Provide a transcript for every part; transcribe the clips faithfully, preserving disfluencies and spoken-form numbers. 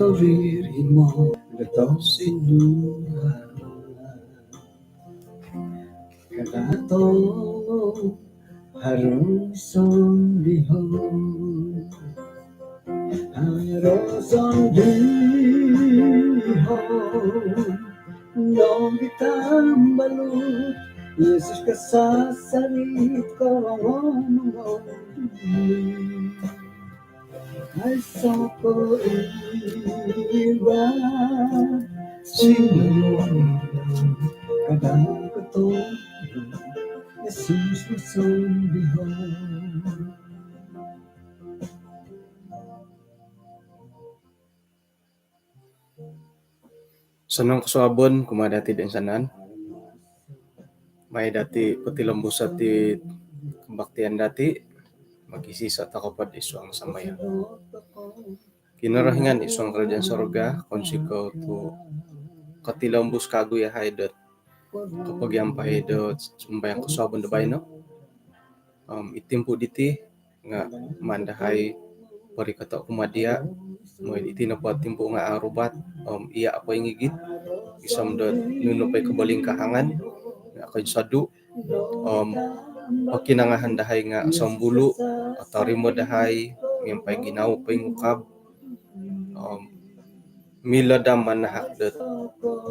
Tori rimo do tosinduhan. Kada tongou haro sondihon. Haro sondihon. Nogi tambalut Yesus kasasari korongou. Aiso koimbang, sinduang kada kotondo, Yesus masombihan. Osonong kosuabon kumaa dati do insanan. Mai dati potilombuso ti kebaktian dati, mogiiso tokou po id suang sambayang. Kinorohingan id suang kerajaan sorga, kounsikou tu kotilombus kagu yahai dot kopogiampai dot sambayang kosuabon do baino. Om id timpu diti nga maan dahai porikoto kumaa dia, moi iti nopo timpu nga arubat, om iya poingigit, gisom dot nunu po i kobolingkahangan nga koinsodu, om pokinongohon dahai nga sombulu, otorimo dahai miampai ginawo poingukab, om milo daa manahak dot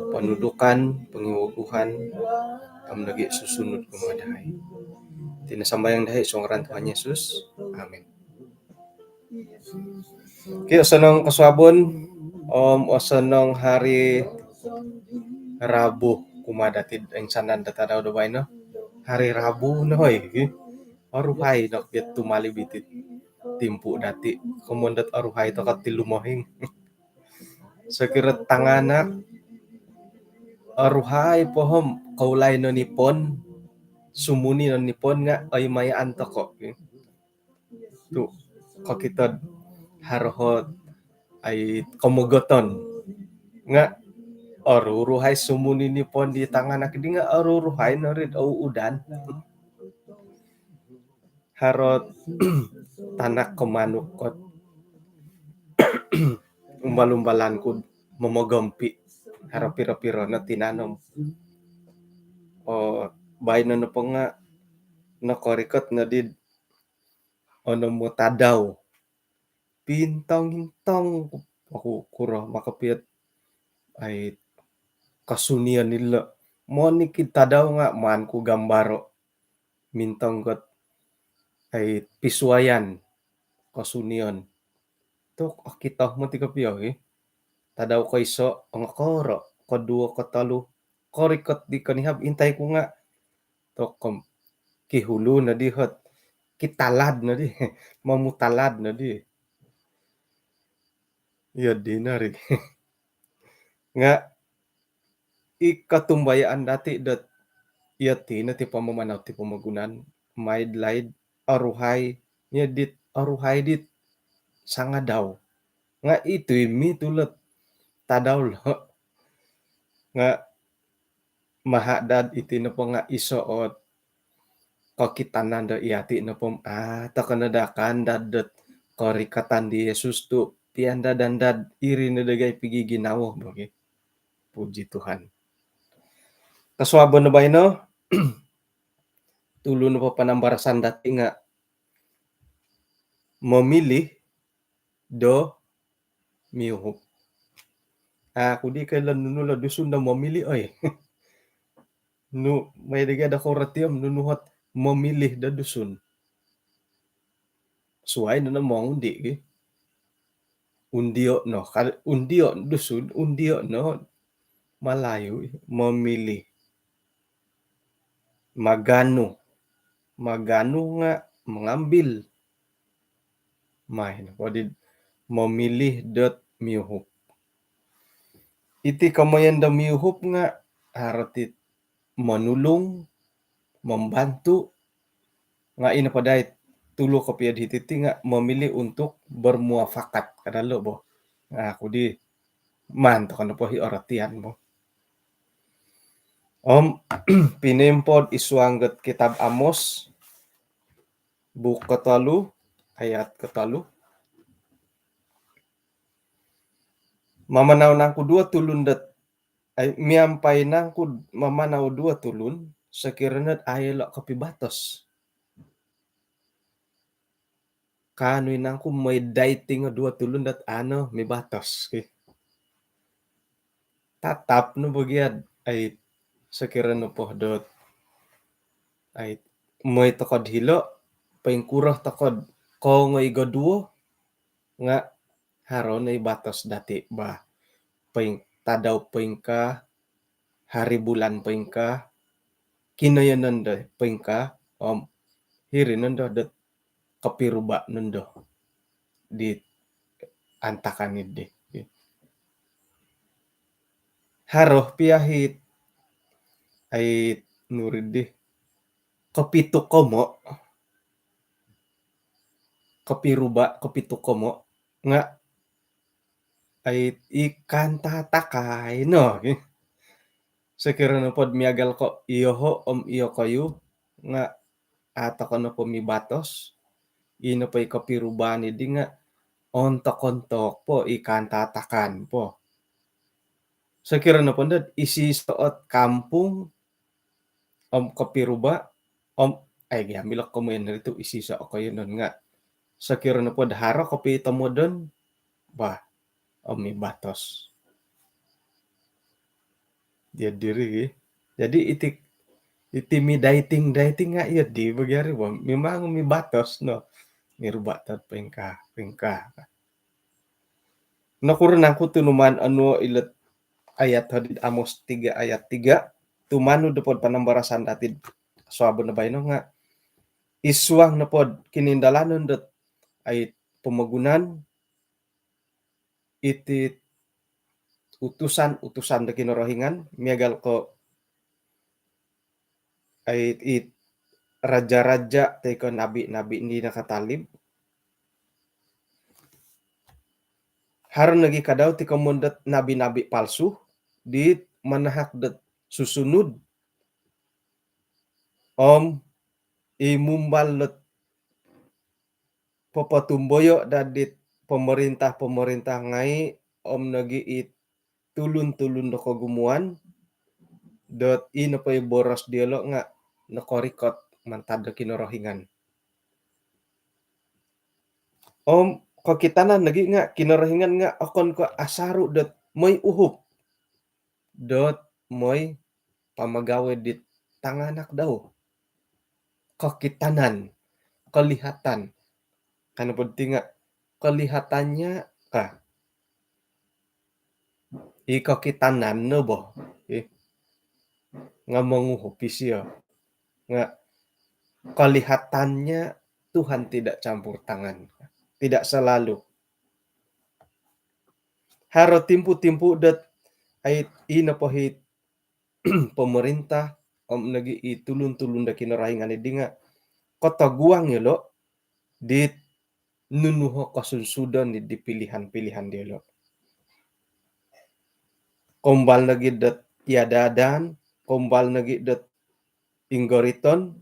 ponudukan, pongiwoguhan, om nogi susunud kumaa dahai. Iti no sambayang dahai id suang ngaran Tuhan Yesus. Amin. Okey, osonong kosuabon, om osonong hari Rabu kumaa dati do insanan do tadau do baino. Hari Rabu no, oi. Oruhai no kopio tumalib iti timpu dati. Komoyon dot oruhai tokou ti lumohing. Sokiro tanganak, oruhai po om koulai no nipon, sumuni no nipon nga oimayaan tokou. Tu kokito do haro ot ai komogoton. Nga oruruhai sumuni nipon di tanganak di nga oruruhai no ri do ouudan. Haro ot tanak ko manuk ot umbal-umbalan ku momogompi. Haro piro-piro no tinanom. O, baino nopo nga nokorikot no di onom o tadau. Pintong-intong oku kuro makapiat ai kasunian ilo. Monikid tadau nga maan ku gambaro. Mintong ot ai pisuayan kasunian. Tu okito moti kopio i. Tadau koiso ongokoro, koduo, kotolu, korikot di konihab, intai ku nga tokom kihulu no di ot, kitalad no di, momutalad no di. Iyo dino ri. Nga i kotumbayaan dati dot iyo ti no ti pomomanau ti pomogunan, maid laid oruhai, iyo dit oruhai dit sangadau. Nga itu imi tulot tadau lo. Nga maha dad iti nopo nga iso ot kokitanan do iyati nopo, ah, tokou no daa kaandad dot korikatan di Yesus tu piandadan dad iri no dagai pigi ginawo bagi. Puji Tuhan. Kosuabon no baino, tulu nopo panambarasan dati nga memilih do miuhup. Aku di koilo nunu lo Dusun do memilih, oi. Nu, mai dagai do koratian nunu ot memilih do Dusun. Suai no no mongundi ki. Undio no, kal-, undio Dusun, undio no Malayu, memilih. Maganu. Maganu nga mengambil. Mai nopo di memilih dot miuhup. Iti komoyon do miuhup nga haro ti monulung, membantu, nga ino po dai tulu kopio di hiti ti nga memilih untuk bermuafakat. Kada lo bo. Nga aku di maan tokou nopo i aratian bo. Om pinoimpod id suang dot kitab Amos, buuk kotolu, ayat kotolu. Mamanau nangku duo tulun dot, ai, miampai nangku mamanau duo tulun, sokiro nod ai lo kopibatos. Kaanu i nangku moi dating o duo tulun dot ano mibatos ki. Tatap no bogiad, ai, sokiro nopo dot, ai, moi tokod hilo, poingkuro tokod kongoi goduo, nga haro no i batos dati bah. Poing-, tadau poingka, hari bulan poingka, kinoyonon do poingka, om hiri nondo dot kopiruba nondo di antakan idi. Haro pia hit, ai, nuri di, kopitukomo, kopiruba, kopitukomo, nga ai, i kantatakai no ki. Sokiro nopod miagal ko iyoho om iyokoyu, nga a toko nopo mibatos, i nopo i kopirubaan idi nga ontok-ontok po, i kantatakan po. Sokiro nopo ndod isi soot kampung om kopiruba, om, ai, giambil komoyon ri tu isi so koyonon nga. Sokiro nopod haro kopitomodon, bah, om mibatos. Dia diri ki. Jadi iti, iti mi dating, dating nga iya di bagi hari, bah. Memang mibatos no. Miruba tad poingka, poingka. Nokuro nangku tunuman anu ilet ayat hadid Amos tiga ayat tiga, tumanud dopod panambarasan datid suabon do baino nga isuang nopod kinindalanon dot ai pomogunan iti utusan-utusan do Kinorohingan, miagal ko ai, it raja-raja toi ko nabi-nabi di nakatalib. Haro nogi kadau ti komoyon dot nabi-nabi palsu, dit manahak dot susunud, om i mumbal dot popotumboyo dadit pemerintah-pemerintah ngai, om nogi it tulun-tulun do kogumuan, dot i nopo i boros diolo nga nokorikot mantad do Kinorohingan. Om kokitanan nogi nga Kinorohingan nga okon ko asaru dot moi uhup, dot moi pamagawe dit tanganak dau. Kokitanan, kelihatan. Kan penting nga kelihatannya ka. I kokitanan no bo. I. Nga monguhup isio. Nga kelihatannya Tuhan tidak campur tangan. Tidak selalu. Haro timpu-timpu dot ai, i nopo hit pemerintah, om nogi i tulun-tulun do Kinorohingan idi nga kotoguang yolo dit nunu ho kosunsudon di, di pilihan-pilihan diolo. Kombal nogi dot iada-adaan, kombal nogi dot inggoriton,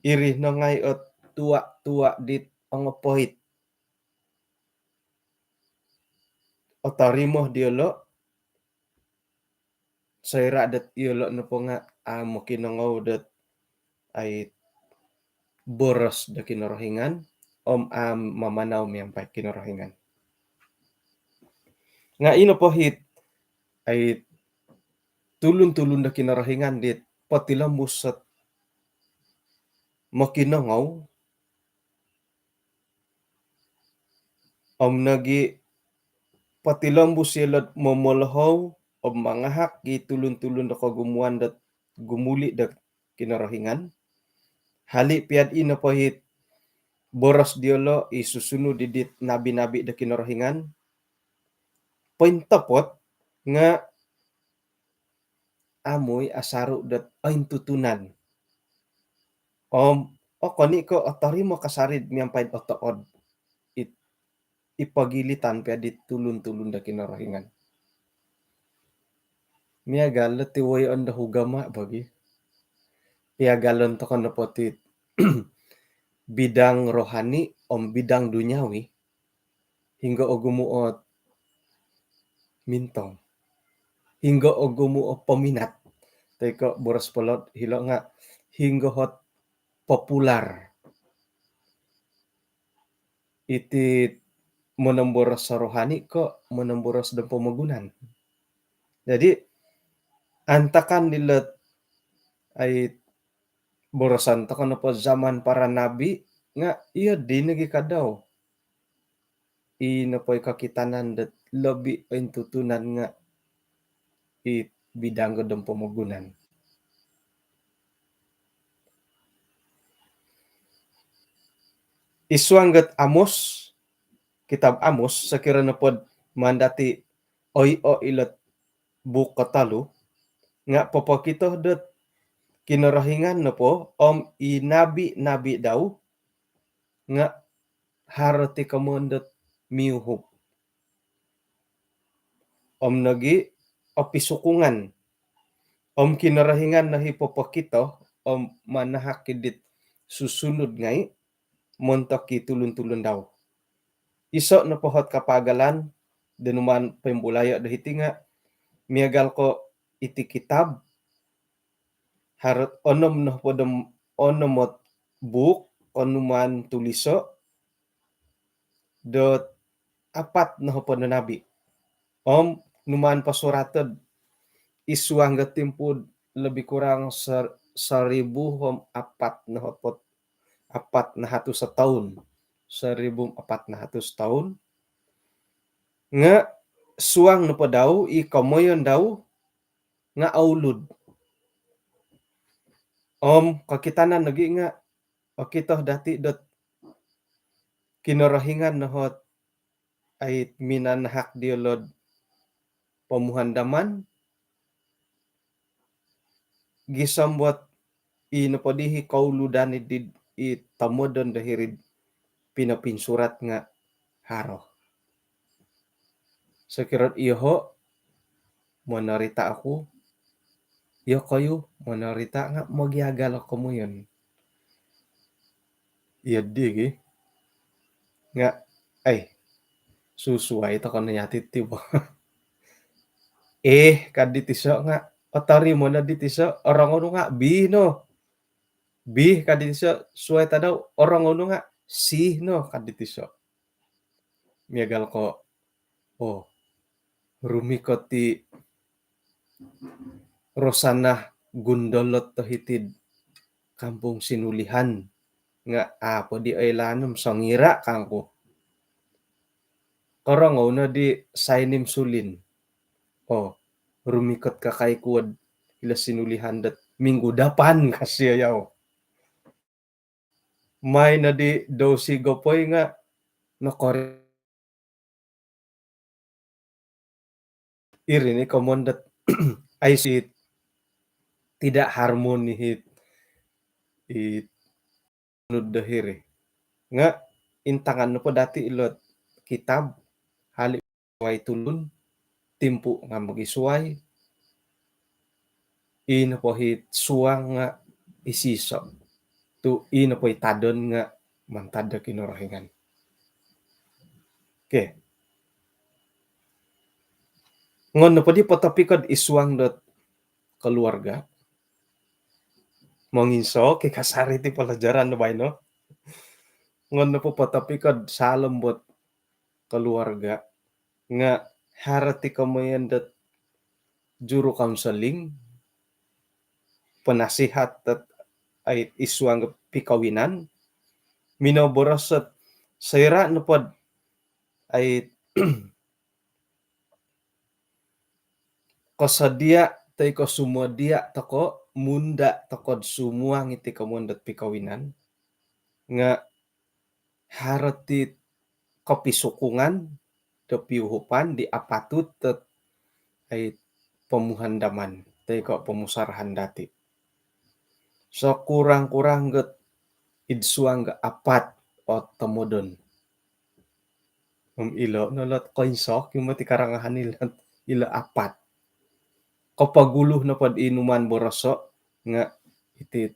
iri no ngai ot tua-tua dit ongopoit. Otorimo diolo, soira dot iolo nopo nga amu kinongou dot ai boros do Kinorohingan, om amu mamanau miampai Kinorohingan. Nga i nopo hit ai tulun-tulun do Kinorohingan dit potilombus sot mokinongou, om nogi potilombus yolod momolohou, om mangahak i tulun-tulun do kogumuan dot gumuli do Kinorohingan. Hali piad i nopo hit boros diolo i susunud di dit nabi-nabi do Kinorohingan, pointopot nga amu i asaru dot ointutunan. Om okon i ko otorimo kasari miampai otood it, i pogilitan pia di tulun-tulun do Kinorohingan. Miagal do tiwoyoon do ugama bagi. Piagalon toko nopo ti bidang rohani om bidang duniawi. Hinggo ogumu ot mintong. Hinggo ogumu o peminat. Toi ko boros po lot hilo nga hinggo hot popular. Iti monomboros rohani ko monomboros dong pomogunan. Jadi antakan dilot ai boroson tokou nopo zaman para nabi nga iyo di nogi kadau. I nopo i kokitanan dot lobi ointutunan nga i bidang dong pomogunan. Isuang dot Amos, kitab Amos, sokiro nopod mandati oi o ilot buuk kotolu nga popokito dot Kinorohingan nopo om i nabi-nabi dau nga haro ti komoyon dot miuhup. Om nogi opisukungan. Om Kinorohingan nohi popokito om manahak idit susunud ngai montok i tulun-tulun dau. Iso nopo hot kapagalan do numaan poimbulayo do hiti nga miagal ko iti kitab harot onom nohopod om onom ot buuk ko numaan tuliso dot apat nohopod no nabi. Om numaan posuratod isuang do timpu lobi kurang ser-, seribu om apat nohopod, apat nahatus sataun. Seribu apat nahatus taun. Nga suang nopo dau i komoyon dau nga oulud. Om kokitanan nogi nga okito dati dot Kinorohingan nohot ai minanahak diolod pomuhandaman gisom dot i nopo dihi kouludan i di i tomodon do hiri'd pinopinsurat nga haro. Sokiro iyoho monorita oku, iyokoyu monorita nga mogiagal o komoyon. Iyo di gi. Nga ai susuai tokou no yati ti bo. Eh, kadi tiso nga otorimo no di tiso, orongou nu nga bi no. Bi kadi tiso suai tadau, orongou nu nga si no kadi tiso. Miagal ko, oh, rumikot i Rosanah Gundolot do hiti'd Kampung Sinulihan nga apo di oilaan om songira kangku. Korongou no di Sainim Sulin. Oh, rumikot kakai kuod ilo Sinulihan dot minggu dapan kasi yau. Mai no di Dosi Gopoi nga nokori iri ni komoyon dot ai si tidak harmoni hit i nud do hiri. Nga intangan nopo dati ilot kitab hali suai tulun, timpu nga mogisuai, i nopo hi suang nga isiso. Tu i nopo i tadon nga mantad do Kinorohingan. Okey. Ngon nopo di potopikod isuang dot keluarga. Monginso ki kasari ti pelajaran do baino. Ngon nopo potopikod saalom bot keluarga nga haro ti komoyon dot juru kaunseling, penasihat dot ai isuang pikawinan, minoboros dot soira nopod ai kosodia toi ko sumodia tokou, munda tokou sumuang iti komoyon dot pikawinan nga haro ti kopisukungan do piuhupan di apatut dot ai pomuhandaman toi ko pomusarahan dati. Sekurang-kurang got id suang ga apat o tomodon. Om ilo no lot koinsok, imo ti karangahan ilo, ilo apat. Kopogulu nopod inuman boroso nga iti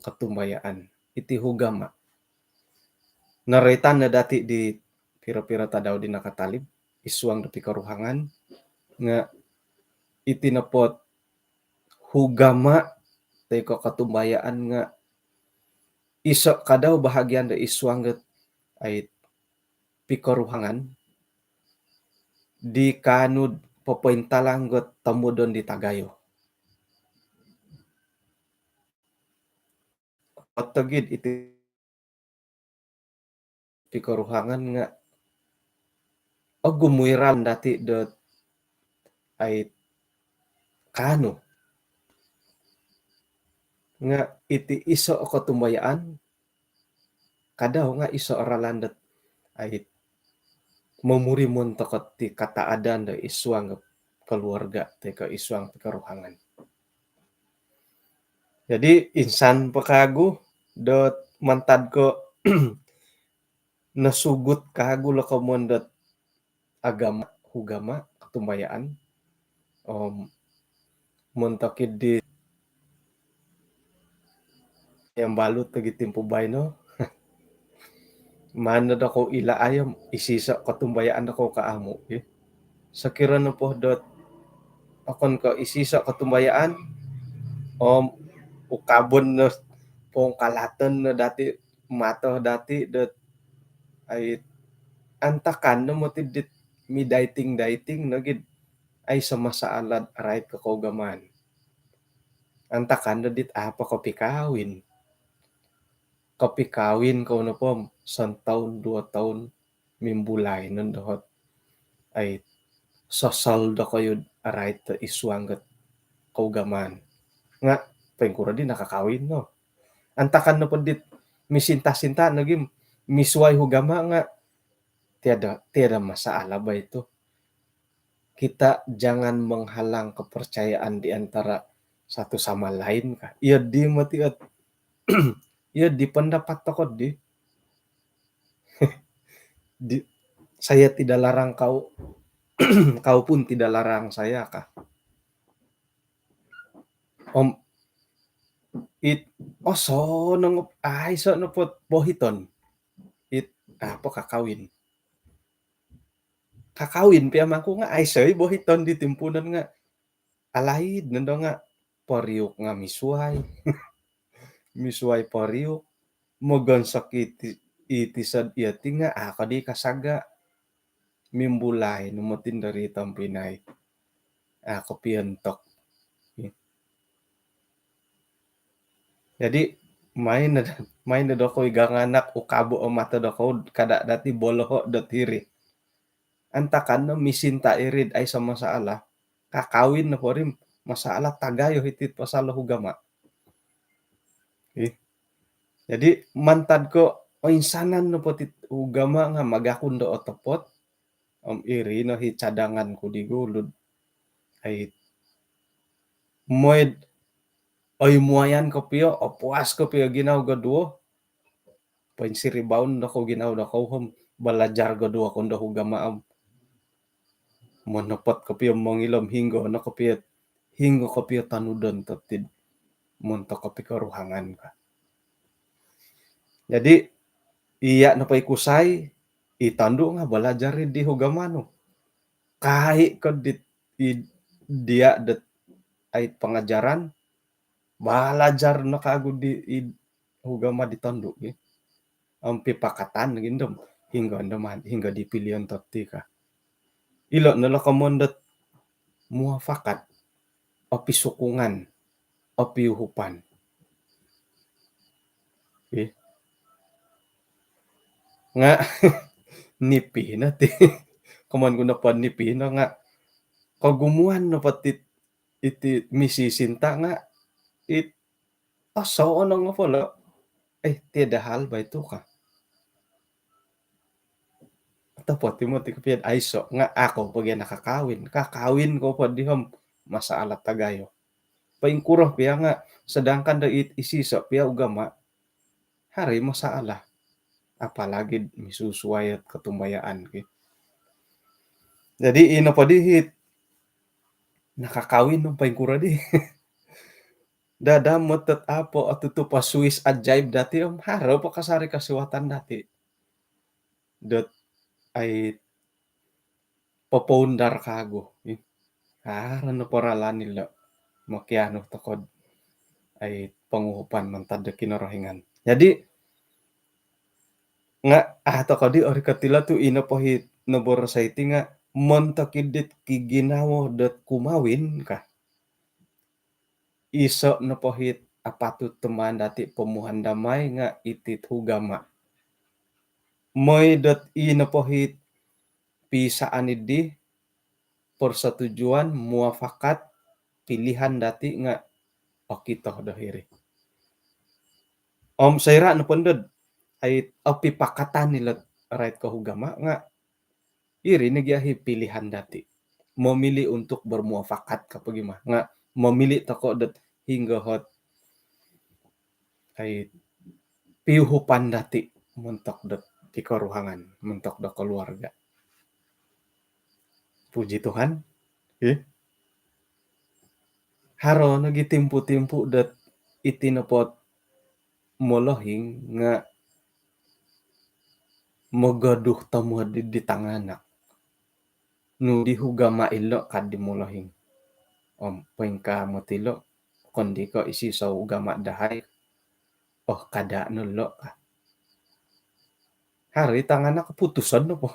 kotumbayaan, iti hugama. Noroitan no dati di piro-piro tadau di nakatalib, isuang do pikoruhangan, nga' iti nopo ugama' toi ko' kotumbayaan nga' iso' kadau bahagian do id suang dot ai pikoruhangan di kaanu do popointalang dot tomudon di tagayo. Otogid iti pikoruhangan nga' ogumu i ralan dati' dot ai kaanu. Nga' iti iso' o kotumbayaan kadau nga' iso' o ralan dot ai momurimon toko' ti kataadan do id suang keluarga toi ko' id suang pikoruhangan. Jadi insan po kagu dot mantad ko' nosugut kagu lo komoyon dot agama, ugama, kotumbayaan. Om montok di yang balut lagi timpu baino. Maan no dokou ila' ai om isiso' kotumbayaan dokou ka amu', eh. Sokiro nopo dot okon ko' isiso' kotumbayaan om ukabon no pongkalaton no dati' mato dati' dot ai antakan no moti dit midaiting-daiting nogi ai sama saalad arait ko kougamaan. Antakan no dit apa kopikawin. Kopikawin kou nopo sontoun duo toun mimbulai no dohot ai sosol dokoyu arait id suang dot kougamaan. Nga' poingkuro di nakakawin no. Antakan nopo dit misinta-sinta nogi misuai ugama nga' tiada, tiada masalah bah itu. Kita jangan menghalang kepercayaan di antara satu sama lain kah. Iyo di moti ot. Iyo di pendapat toko di. Di, saya tidak larang kau, kau pun tidak larang saya kah. Om it osonong ai so nopo bohiton. It apa kakawin. Kakawin pia mangku nga' aiso i bohiton di timpuunon nga' alaid nondo nga' poriuk nga' misuai. Misuai poriuk. Mogonsok iti, iti sod iyo ti nga' a' ko di kasaga'. Mimbulai no moti dari tompinai. A' ko piontok. Jadi main, main do dokou i ganganak ukabo' o mato dokou kada' dati' boloho' dot hiri. Antakan no misinta' iri'd aiso masalah. Kakawin nopo ri masalah tagayo iti pasal ugama. Ih. Jadi mantad ko' oinsanan nopo ti ugama nga' magakun do otopot. Om iri no hi cadangan ku di gulu. Ai moid oi muayan kopio, opuas kopio ginawo goduo. Poinsiribaun dokou ginawo dokou om balajar goduo kondo ugama om monopot kopio mongilo om hinggo no kopio, hinggo kopio tonudon totid montok kopio koruhangan ka. Jadi iya' nopo i kusai, i tondu' nga' balajar i di ugama nu. Kai' ko di, i dia' dot ai pangajaran, balajar no kagu di id ugama di tondu' gi. Om pipakatan gi ndo om hinggo ndo maan, hinggo di pilion toti ka. Ilo' no lo komoyon dot muafakat, opisokongan, opiuhupan. Ih. Nga' nipi no ti. Komoyon ku nopo nipi no nga' kogumuan nopo ti iti misisinta' nga' it osonong nopo lo. Eh, tiada hal bah itu ka. Otopot i moti kopio'd aiso' nga' a' ko pogi nakakawin. Kakawin ko po di om masalah tagayo. Poingkuro pia nga' sedangkan do it isiso' pia ugama, haro i masalah. Apalagi misusuai ot kotumbayaan ki. Jadi ino po di hit nakakawin om poingkuro di. Dadamot dot apo otutup o suis ajaib dati' om haro po kasari kosiwatan dati' dot ai popoundar kagu. Haro no poralan ilo mokianu tokou ai ponguhupan mantad do Kinorohingan. Jadi nga' a tokou di ori kotilo tu' ino po hit noboros ai ti nga' montok idit kiginawo dot kumawin ka. Iso' nopo hit apatut do maan dati' pomuhan damai nga' iti hugama'. Moi dot i nopo hit pisaan iddi, persetujuan, muafakat, pilihan dati' nga' okito do hiri. Om soira' nopo ndod ai opipakatan ilo rait ko hugama' nga' iri nogi ahi pilihan dati'. Memilih untuk bermuafakat ka pogi ma. Nga' memilih tokou dot hinggo hot ai piuhupan dati' montok dot pikoruhangan, montok do keluarga. Puji Tuhan. Ih. Haro nogi timpu-timpu dot iti nopo molohing nga' mogoduh tomod di tanganak. Nu di hugama' ilo' kad di molohing. Om poingkaa moti ilo', kondi ko' isi so hugama' dahai. Oh, kada' no ilo' ka. Haro i tanganak putuson nopo.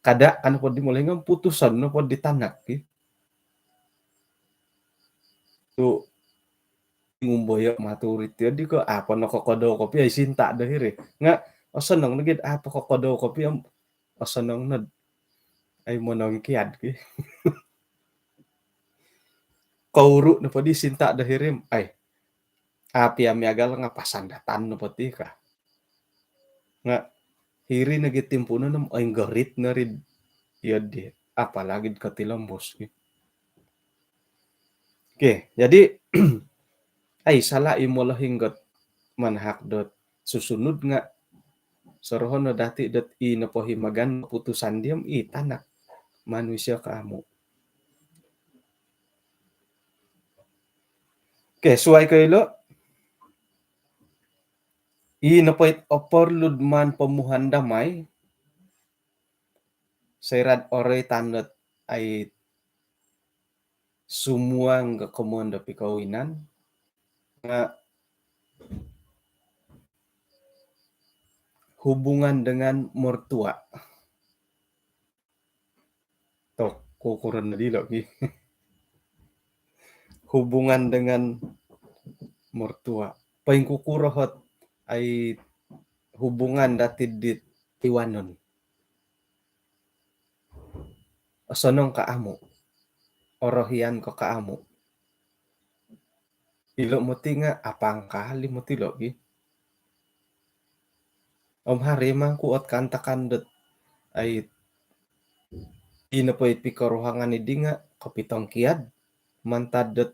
Kada' ka nopo di molohing om putuson nopo di tanak ki. Tu' ngumboyo' maturi tiyo di ko' apo nokokodou kopio i sinta' do hiri. Nga' osonong nogi apo kokodou kopio, osonong nod ai monongkiad ki. Kouru' nopo di sinta' do hiri om ai api' a miagal nga' pasandatan nopo ti ka. Nga' hiri nogi timpu' no om oinggorit no ri iyo di, apalagi kotilombus ki. Okey, jadi ai sala' i molohing dot manahak dot susunud nga' sorohon no dati' dot i nopo hi magan keputusan di om i tanak manusia ka amu'. Okey, suai ko ilo', i nopo it oporlu'd maan pomuhan damai, soira'd oroitan dot ai sumuang ko komoyon do pikawinan nga' hubungan dengan mertua. Tok, kukuron na dilo' ki. Hubungan dengan mertua. Poingkukuro hot ai hubungan dati' dit tiwanon. Osonong ka amu'? Orohian ko ka amu'? Ilo' moti nga' apangkal i moti ilo' ki. Om haro i mangku ot kaantakan dot ai i nopo i pikoruhangan iddi nga' kopitongkiad mantad dot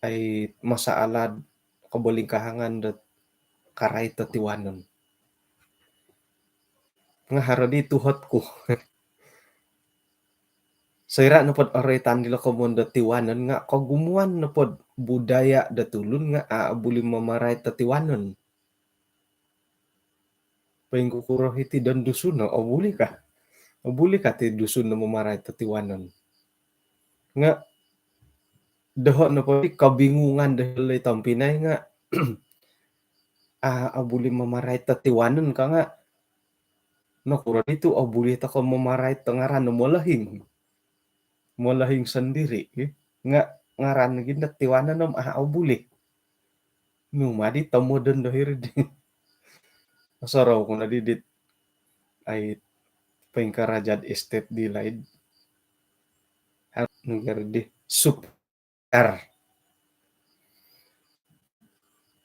ai masalah kobolingkahangan dot karait do tiwanon. Nga' haro di tuhot ku. Soira' nopod oroitan dilo' komoyon do tiwanon nga' kogumuan nopod budaya do tulun nga' a' buli mamarait do tiwanon. Poingkukuro hiti don Dusun no, obuli ka? Obuli ka ti Dusun no mamarait do tiwanon? Nga' doho' nopo di kobingungan do hilo' i tompinai nga' a' obuli mamarait do tiwanon ka nga' nokuro ditu obuli toko mamarait do ngaran no molohing. Molohing sondiri' ki. Nga' ngaran nogi do tiwanon om a' obuli. Nu ma di tomodon do hiri di. Osorou ku no di dit ai poingkaraja'd estet di laid. Haro nogi di sup- Car.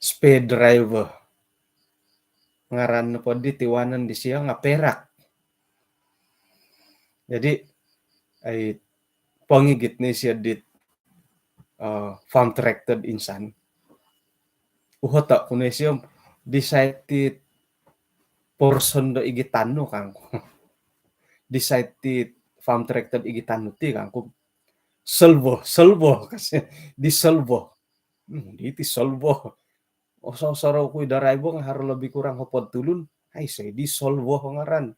Spare driver. Ngaran nopo di tiwanon disio nga' perak. Jadi ai pongigit no isio dit farm tractor insan. Uhoto' ku no isio, disai ti porson do igitan nu kangku. Disai ti farm tractor igitan nu ti kangku. Solvo, solvo, kasi di solvo. Hmm, di ti solvo. Oso-, osorou ku i daraibo nga' haro lobi kurang hopod tulun. Ai, sai di solvo ngaran.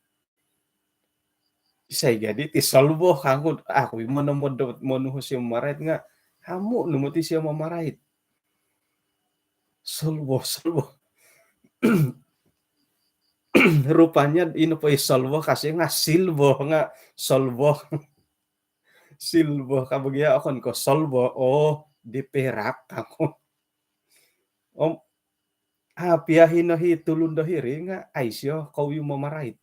Isai gia di ti Solboh kangku, aku i monomod do monuhu sio mamarait nga, amu no moti sio mamarait. Solboh, Solboh. Rupanya ino po i Solboh kasi nga Silboh nga Solboh. Silboh ka bo gia, okon ko Solboh. Oh, di Perak kangku. Om, a, pia hino hi tulun do hiri nga, ai sio kou yu mamarait.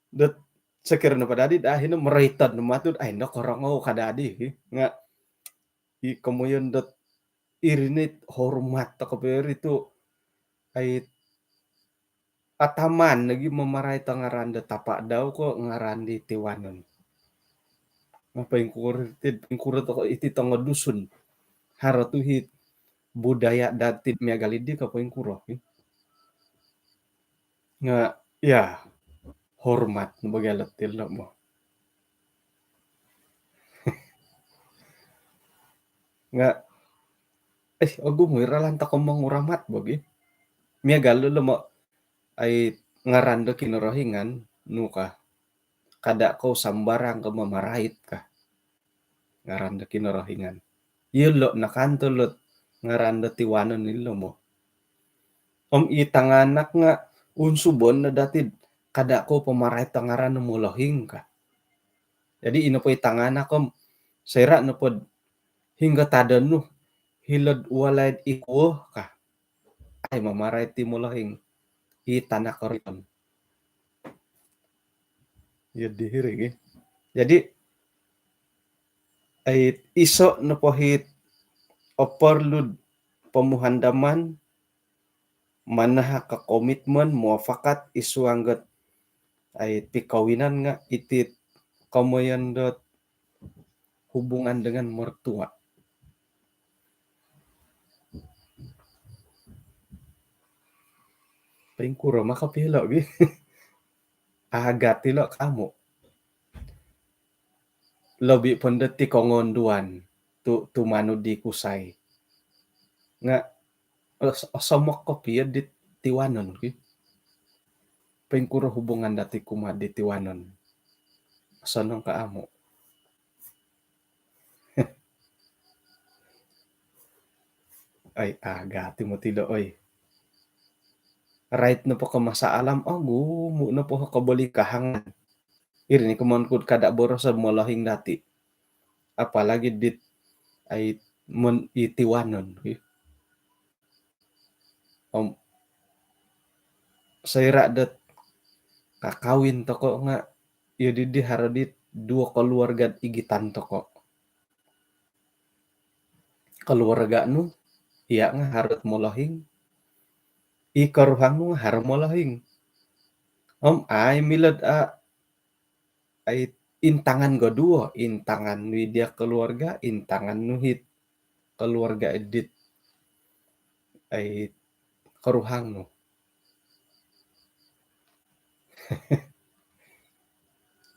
Dot, sekiranya pada di, ah, hino maraitan no matud, ai, no korongou kada di, nga, i komoyon dot iri ni hormat toko piri tu, ai, ataman lagi mamarait ngaran do tapa dau ko ngaran di Tiwanon. Nga poingkuro ti, poingkuro toko iti tongo Dusun. Haro tu hi budaya dati miagal di ka poingkuro, eh. Nga, ya, hormat no bagi alat tilo mo. Nga, eh, ogumu i ralan toko monguramat bagi. Miagal lo mo, ai, ngaran do Kinorohingan, nu ka. Kada kou sambarang ko mamarait ka. Ngaran do Kinorohingan. Iyolo nakanto lot ngaran do Tiwanon ilo mo. Om i tanganak nga unsubon no dati, kada kou pamarait ngaran do Molohing ka. Jadi ino po i tanganak om, soira nopo hinggo tadon nu, hilo'd walai'd ikuo ka. Ai, mamarait ti Molohing. I tanak koriton. Ya, di hiri gi. Jadi, ai, iso nopo hi oporlu'd pomuhandaman, manahak ka komitmen, muafakat, isu anggot, ai, pikawinan nga iti komoyon dot hubungan dengan mertua. Poingkuro maka pilo gi. Agat ilo kamu. Lobi pon dati kongonduan tu, tumanud di kusai. Nga os-, osomok kopio di Tiwanon ki. Poingkuro hubungan dati kumaa di Tiwanon. Osonong ka amu. Ai, agat i moti lo, oi. Rait nopo ko masalah om, ogumu nopo ko kobolingkahangan. Iri ni komoyon kud kada boroso Molohing dati. Apalagi dit, ai, mon-, i Tiwanon, ki. Om, soira dot kakawin toko nga, iyo di, di haro dit duo keluarga igitan toko. Keluarga nu, iya nga haro Molohing. I koruhang nu nga haro Molohing. Om, ai, milo'd, a, ai, intangan go duo, intangan nu i dia keluarga, intangan nu hit keluarga dit, ai, koruhang nu.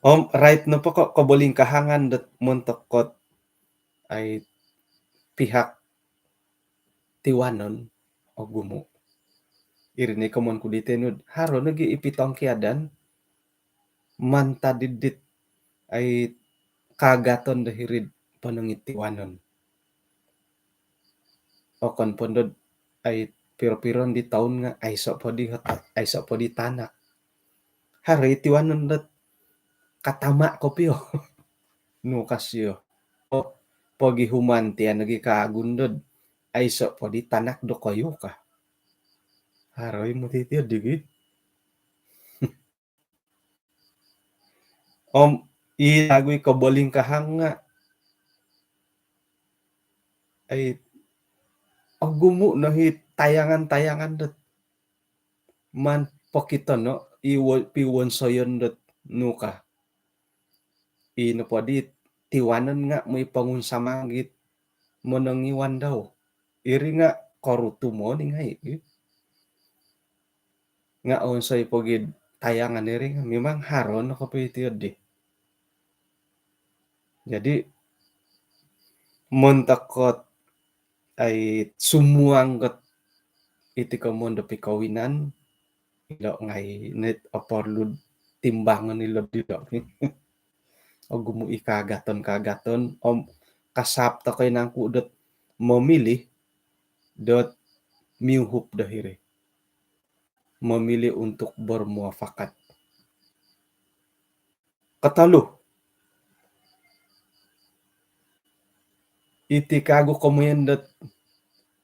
Om, rait nopo ko kobolingkahangan dot montok kot, ai, pihak Tiwanon, ogumu. Iri ni komoyon ku di tanud, haro nogi i pitongkiadan, mantad dit, ai, kaagaton do hiri'd ponong i Tiwanon. Okon pon dot, ai, piro-piro di toun nga aiso po di hot-, aiso po di tanak. Haro i Tiwanon dot katama kopio. Nu ka sio. O, pogihuman tia nogi kaagun dot aiso po di tanak dokoyu ka. Haro i moti tio di gi. Om, i tagu i kobolingkahang nga, ai, ogumu no hi tayangan-tayangan dot maan pokito no i wo-, piwonsoyon dot nu ka. I nopo di Tiwanon nga moi pongunsamang it monongiwan dau. Iri nga korutumo ni ngai. Nga onsoi pogi tayangan iri nga memang haro no kopio iti di. Jadi, montok kot, ai, sumuang kot iti komoyon do pikawinan, Ilo ngai' nit oporlu timbangon ilo dilo. Ogumu i kaagaton-kaagaton om kasap tokoi nangku dot memilih dot miuhup do hiri. Memilih untuk bermuafakat. Kotolu, iti kagu komoyon dot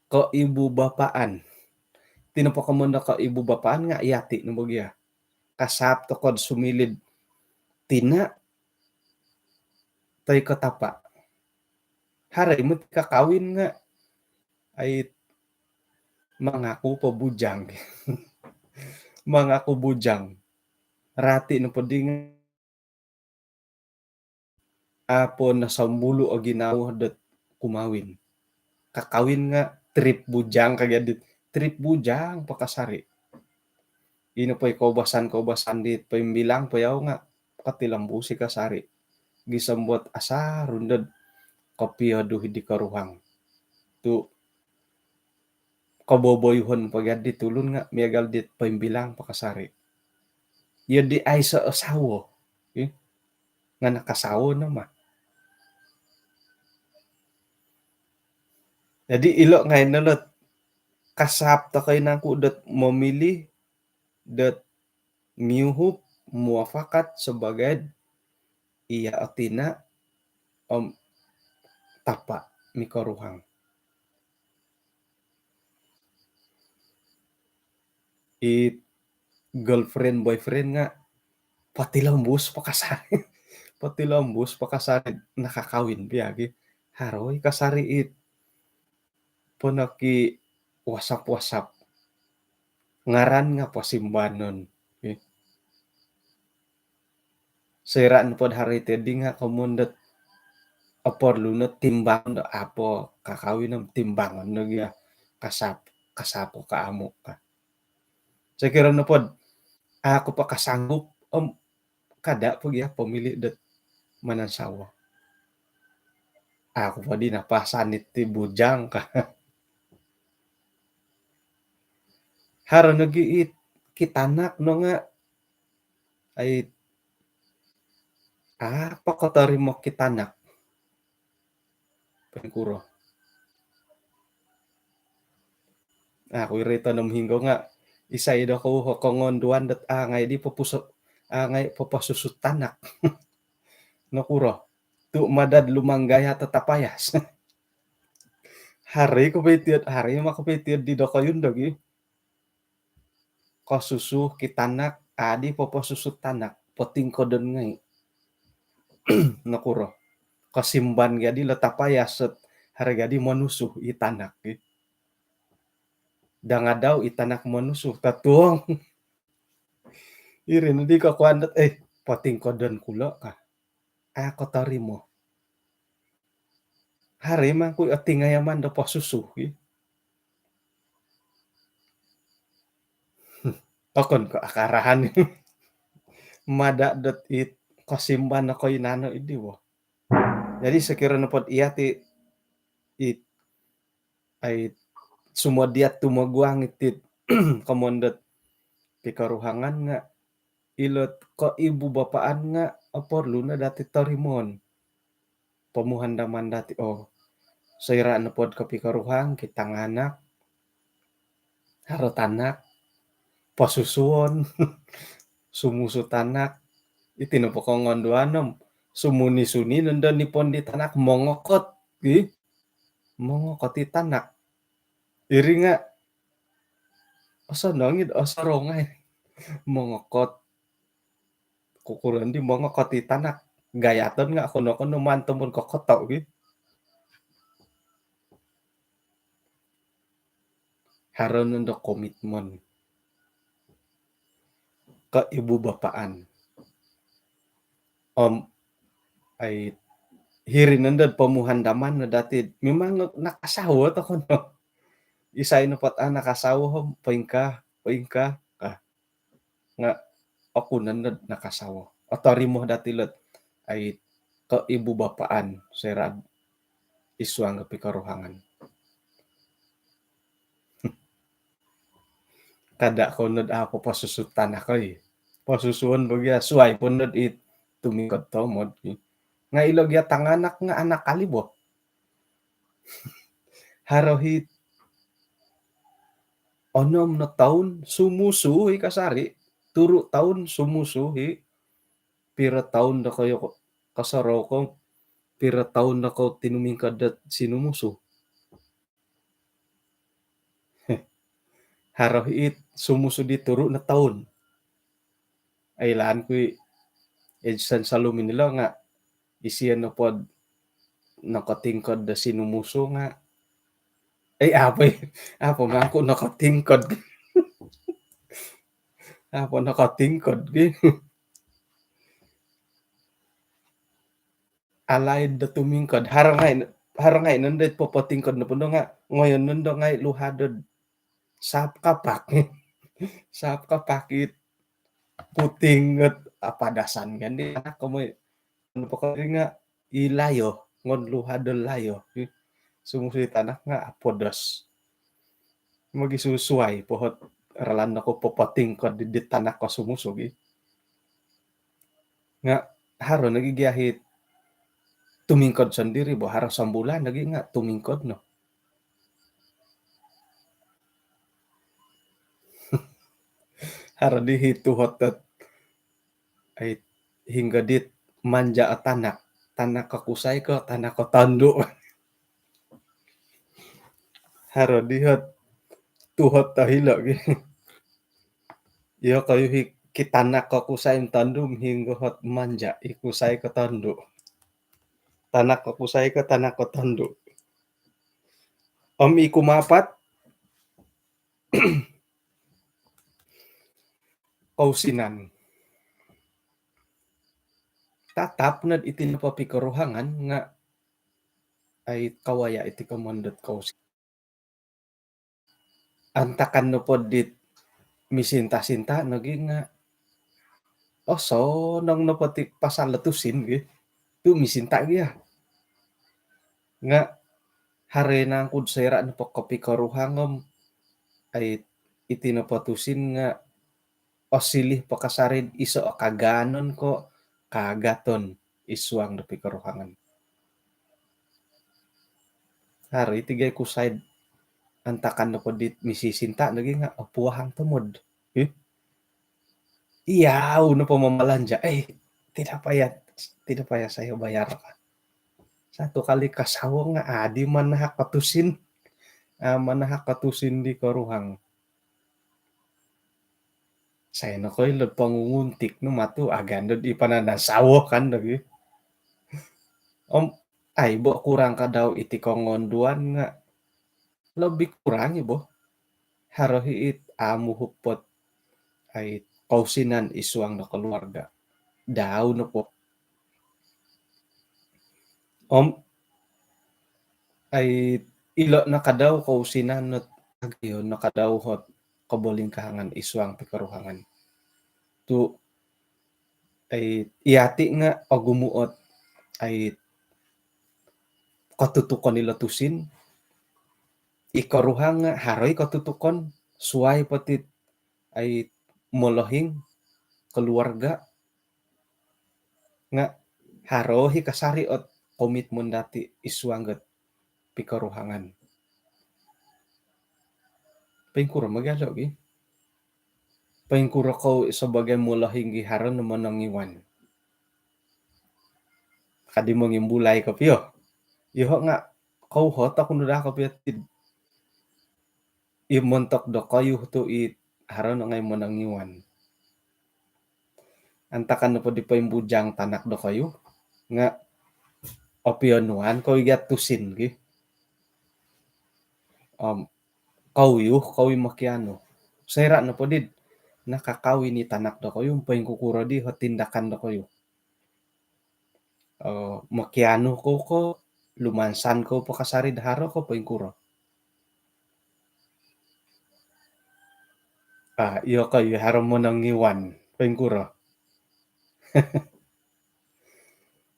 koibu bapaan. Iti nopo komoyon dot koibu bapaan nga' iyati' no bogia. Kasap tokod sumilid tina' toi ko tapa'. Haro i moti kakawin nga' ai mangaku po bujang. Mangaku bujang. Rati' nopo di nga' apo nosombulu' o ginawo dot kumawin. Kakawin nga' trip bujang kagi' dit. Trip bujang po kasari'. Ino po i koubasan-koubasan dit poimbilang po yau nga' kotilombus i kasari'. Gisom dot asaru nod kopiodu di koruhang. Tu' koboboyuhon po gia di tulun nga' miagal dit poimbilang po kasari'. Iyo di aiso o sawo. Ih, nga' nakasawo no ma. Jadi ilo ngai' no lot kasap tokoi nangku dot momilih dot miuhup muafakat sabagai iya' o tina' om tapa' mikoruhang. I girlfriend, boyfriend nga' potilombus po kasari'. Potilombus po kasari' nakakawin pia gi. Haro i kasari' it ponoki WhatsApp-WhatsApp. Ngaran nga' posimbanon. Ih. Soira' nopod haro i tedi nga' komoyon dot oporlu no timbang do apo kakawin om timbangon no gia kasap, kasap ko amu' ka. Sokiro nopod aku po kasanggup om kada' po gia pomili' dot manansawo. Aku po di napasan iti bujang ka. Haro nogi it kitanak no nga' ai apa kotorimo kitanak. Poingkuro. Aku iri tonom hinggo nga' isai do kou ho kongonduan dot a ngai' di popuso, a ngai' poposusut tanak. Nokuro. Tu' madad lumanggaya tatapayas. Hari ko pitiod, hari ma ko pitiod di dokoyun dogi. Kosusu kitanak, adi poposusut tanak, potingkodon ngai'. Nokuro. Kosimban gadi lo tapayas sot hari gadi monusu i tanak gi. Dangadau i tanak monusu, tatuong. Iri nodi kokuan dot, eh, potingkodon kulo ka. A kotorimo. Hari mangku otingayaman do posusu gi. Okon ko akarahan. Mada' dot it kosimban no koinano idi wo. Jadi sokiro nopod iyati' it ai sumodiat tumoguang iti komoyon dot pikoruhangan nga' ilot koibu bapaan nga' oporlu no dati' torimoon. Pomuhandaman dati', oh, soira' nopod kopikoruhang, kitanganak, haro tanak, posusuon, sumusu tanak, iti nopo kongonduan om sumuni-suni nondo nipon di tanak mongokot, ih, mongokot i tanak. Iri nga' osonong id osorou ngai'. Mongokot. Kukuron di mongokot i tanak. Gayaton nga' kono-kono maan tomod kokoto' gi. Haro nondo komitmen. Koibu bapaan. Om ai hiri nondo pomuhandaman no dati' mimang nakasawo toko no. Isai nopod a nakasawo om poingkaa, poingkaa ka. Nga' oku nondo nakasawo. Otorimo dati' lot ai koibu bapaan soira' id suang do pikoruhangan. Kada' kou nod a' poposusu tanak oi. Posusuon bo gia suai po nod i tumingkod tomod. Nga' ilo gia tanganak nga' anak kali bo. Haro hi onom no toun sumusu hi kasari. Turu' toun sumusu hi. Piro toun do koyo kosorou kou, piro toun do kou tinumingkod do sinumusu? Haro hi it sumusu di turu' no toun. Oilaan ku i Edson Salumin ilo nga' isio nopod nokotingkod do sinumusu nga'. Eh, apo i? Apo mangku nokotingkod? Apo nokotingkod gi? Alaid do tumingkod. Haro ngai', haro ngai' nondo popotingkod nopo ndo nga' ngoyon nondo ngai' luhadod saap kapak. Saap kapak it puting ngot apadasan kan di anak komoi. Nopo kori nga' i layo, ngon luhadol layo. Sumusu i tanak nga' apodos. Mogisusuai po hot ralan no ko popotingkod di, di tanak ko sumusu gi. Nga' haro nogi gia hi tumingkod sondiri bo, haro sambulan nogi nga' tumingkod no. Haro di hi tuhot dot ai, hinggo dit manja' o tanak. Tanak ko kusai ko, tanak ko tondu'. Haro di hot tuhot do hilo gi. Iyo koyu hi kitanak ko kusai om tondu' om hinggo hot manja' i kusai ko tondu'. Tanak ko kusai ko, tanak ko tondu'. Om i kumaapat, kousinan. Tatap nod iti nopo pikoruhangan nga' ai kawaya' iti komoyon dot kousinan. Antakan nopo dit misinta-sinta nogi nga' osonong nopo ti pasal do tusin gi tu' misinta' gia. Nga' haro nangku'd soira' nopo kopikoruhang om ai iti nopo tusin nga' osiliu po kasari'd iso' o kagaanon ko' kaagaton i suang do pikoruhangan. Haro iti gai kusai'd antakan nopo dit misisinta' nogi nga' opuahang tomod. Ih. Iyau nopo mamalanja', eh, tidak payah, tidak payah saya bayar. Satu kali kasawo nga' adi manahak ko tusin. Ah, manahak ko tusin di koruhang. Saya nokoilo pangunguntik no matu agan do di pananasawo kan lagi. Om ai bo kurang kadau iti kongonduan nga' lebih kurang i bo. Haro hi it amu hupot ai kousinan i suang do keluarga. Dau nopo. Om ai ilo' no kadau kousinan not agayo no kadau hot kobolingkahangan i suang pikoruhangan. Tu' ai iyati' nga' ogumu' ot ai kotutukon ilo tusin. I koruhang nga' haro i kotutukon suai po tit ai molohing keluarga nga' haro hi kasari ot komitmen dati' i suang dot pikoruhangan. Poingkuro magalo' gi? Poingkuro kou sabagai molohing gi haro no monongiwan? Kadi mongimbulai kopio. Iyoho' nga' kou hot oku no daa kopio tid i montok dokoyu tu' i haro no ngai' monongiwan. Antakan nopo di poimbujang tanak dokoyu nga' opionuan kou i gia tusin gi. Om kouyuh kou i mokianu. Soira' nopo did nakakawin i tanak dokoyu, poingkukuro di hot tindakan dokoyu? Mokianu kou ko' lumansan kou po kasari'd haro ko' poingkuro? Ah, iyo ko' iyo haro monongiwan, poingkuro?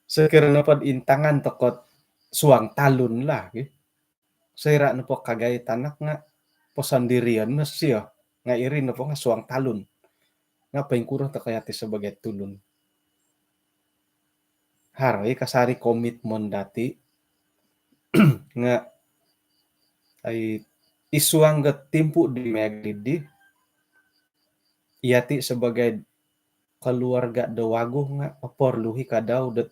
Sokiro nopod intangan toko' suang talun lah gi. Soira' nopo kagai tanak nga' posondirion no sio. Nga' iri nopo nga' suang talun. Nga' poingkuro toko' yati' sabagai tulun? Haro i' kasari' komitmen dati' nga' ai, id suang do timpu' di miagal iddi, yati' sabagai keluarga do wagu nga' oporlu i' kadau dot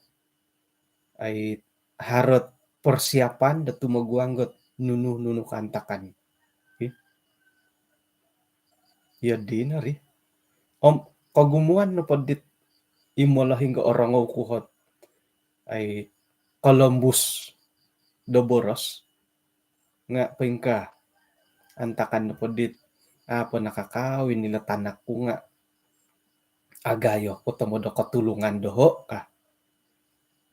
ai, haro persiapan do tumoguang dot nunu-nunu kaantakan. Okey. Iyo dino ri. Om kogumuan nopo dit i molohing nga' orongou ku ot ai, kolombus do boros nga' poingkaa, antakan nopo dit a' po nakakawin ilo tanak ku nga' agayo ku tomod do kotulungan doho' ka.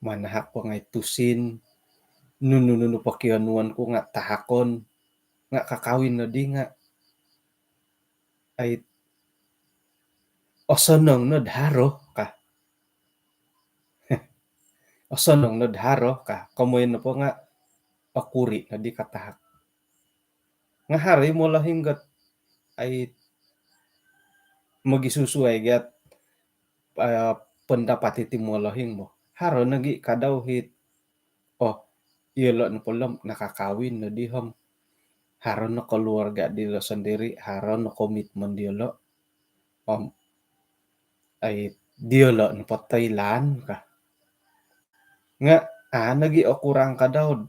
Manahak po ngai' tusin, nunu-nunu pokionuon ku nga' tahakon, nga' kakawin noddi nga' ai, osonong nod haro ka. Osonong nod haro ka. Komoyon nopo nga' okuri' noddi katahak. Nga' haro i' molohing got ai, mogisusuai giat, eh, pendapat iti molohing bo. Haro nogi' kadau hit, oh, iyolo' nopo lo nakakawin noddi om haro no keluarga dilo sondiri', haro no komitmen diyolo'. Om ai, diyolo' nopo toilaan ka. Nga' a' nogi' okurang kadau.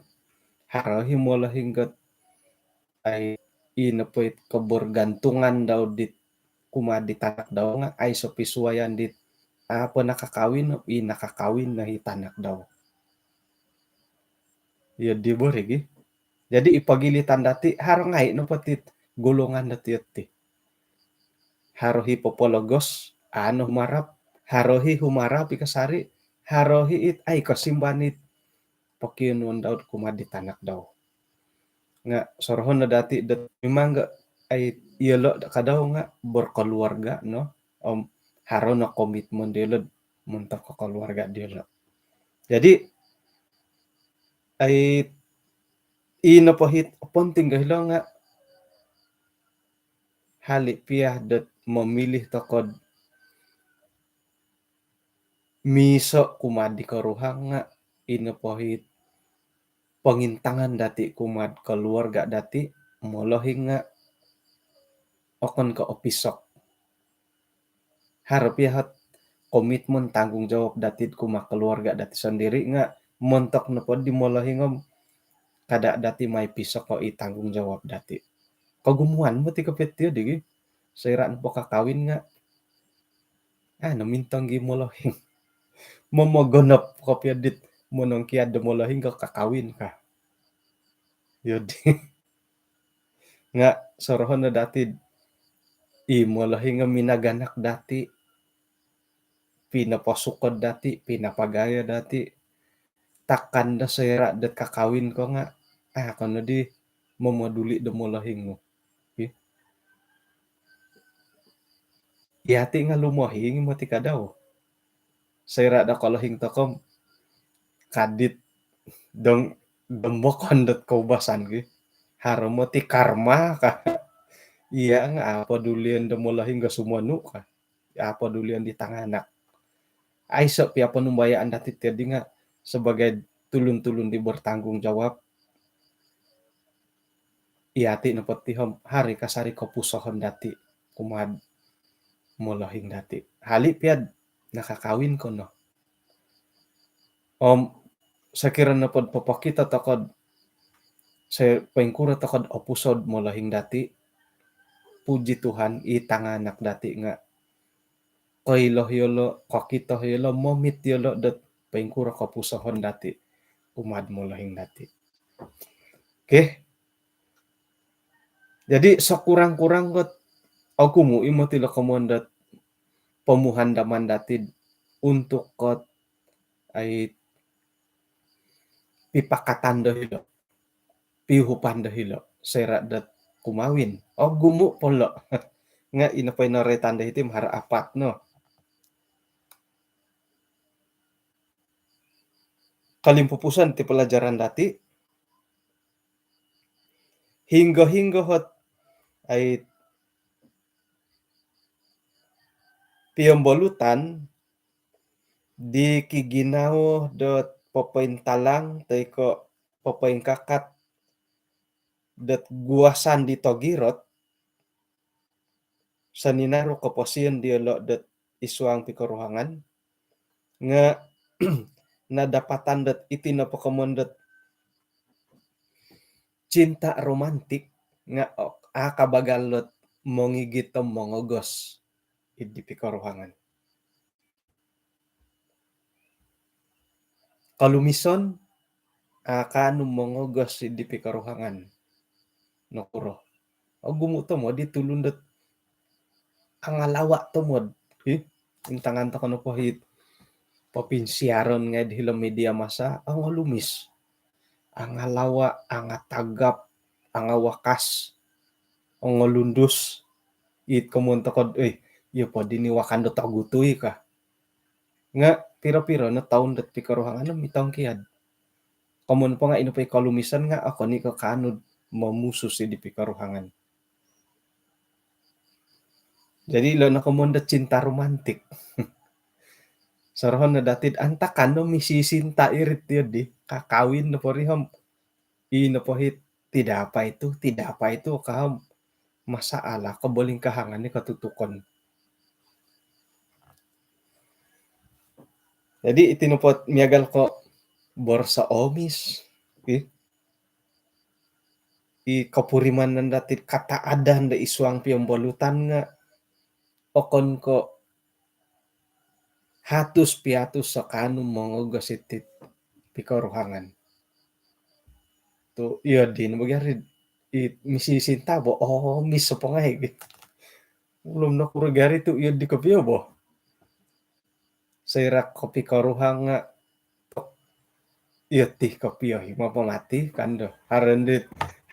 Haro i' molohing got ai, i nopo it kebergantungan dau dit kumaa di tanak dau nga' aiso' pisuayan dit a' po nakakawin, i nakakawin no i tanak dau. Iyo di bo ri gi. Jadi i pogilitan dati', haro ngai' nopo tit golongan dati' oti. Haro i popologos, a' no humarap, haro i humarap i kasari', haro i it ai kosimban it pokionuon dau kumaa di tanak dau. Nga' sorohon no dati' dot mimang nga' ai, iyolo' kadau nga' berkeluarga no, om haro no komitmen diyolo' montok keluarga diyolo'. Jadi ai, i nopo it penting ka hilo nga' hali' piya dot momilih toko'd miiso' kumaa di koruhang nga' i nopo it pongintangan dati' kumaa'd keluarga dati', molohing nga' okon ko' opisok. Haro piya ot komitmen, tanggungjawab dati'd kumaa keluarga dati' sondiri' nga' montok nopo di molohing om kada' dati' mai pisoko' i tanggungjawab dati'. Kogumuan moti kopio tiyo di gi. Soira' nopo kakawin nga' a' no mintong gi molohing. Momogonop kopio dit monongkiad do molohing ko' kakawin ka. Iyo di. Nga' sorohon no dati'd i molohing nga' minaganak dati', pinoposukod dati', pinapagayo dati'. Takan do soira' dot kakawin ko nga' a' ko noddi momoduli' do molohing nu. Okey. Iyati' nga' lumohing moti kadau. Soira' do kolohing toko' ka dit dong, dombokon dot koubasan ki. Haro moti karma ka. Iya nga' a' podulion do molohing nga' sumonu ka. A' podulion di tanganak. Aiso' piya ponumbayaan dati' tiyo di nga' sabagai tulun-tulun di bertanggungjawab, iyati' nopo ti om haro i' kasari' kopusohon dati' kumaa'd molohing dati'. Hali' piya'd nakakawin ko no. Om sokiro nopod popokito toko'd so-, poingkuro toko'd opuso'd molohing dati', puji Tuhan, i tanganak dati' nga' koilo iyolo', kokito iyolo', momit iyolo' dot poingkuro kopusohon dati' kumaa'd molohing dati'. Okey. Jadi sekurang-kurang kot ogumu' i' moti lo komoyon dot pomuhandaman dati'd untuk kot ai pipakatan do hilo', piuhupan do hilo' soira' dot kumawin. Ogumu' po lo'. Nga' ino po ino roitan do hiti om haro apat no. Kolimpupuson ti pelajaran dati', hinggo-hinggo ot ai piombolutan di kiginawo dot popointalang toi ko' popoingkakat dot guasan di togirot, soninaru koposion diyolo' dot isuang pikoruhangan, nga' nadapatan dot iti nopo komoyon dot cinta romantik nga' a' kabagal dot mongigit om mongogos id di pikoruhangan. Kolumison, a' kaanu mongogos id di pikoruhangan. Nokuro? Ogumu' tomod i tulun dot angalawa' tomod. Ih, intangan toko' nopo hit popinsiaron ngai' di hilo media massa, ongolumis. Angalawa', angatagap, angawakas, ongolundus. It komoyon toko'd, eh, iyo po dini wakan do togutui ka. Nga' piro-piro no toun dot pikoruhangan no mitongkiad. Komoyon po nga' ino po i kolumison nga' okon i' ko' kaanu'd momusus id di pikoruhangan. Jadi ilo no komoyon dot cinta romantik. Sorohon no dati'd antakan no misisinta irit iyo di, kakawin no po ri om, ino po hit, tidak apa itu, tidak apa itu, ka om, masalah kobolingkahangan ni kotutukon. Jadi iti nopo miagal ko' boros oomis, i, i kopurimanan dati'd kataadan do isuang piombolutan nga' okon ko' hatus piatus so kaanu mongogos iti'd pikoruhangan. Tu' iyo di no bo gari i misisinta bo, oomis po ngai' gi. Ulun nokuro gari tu' iyo di kopio bo. Soira' kopikoruhang nga' iyo ti kopio i mapamati kan do. Haro dit,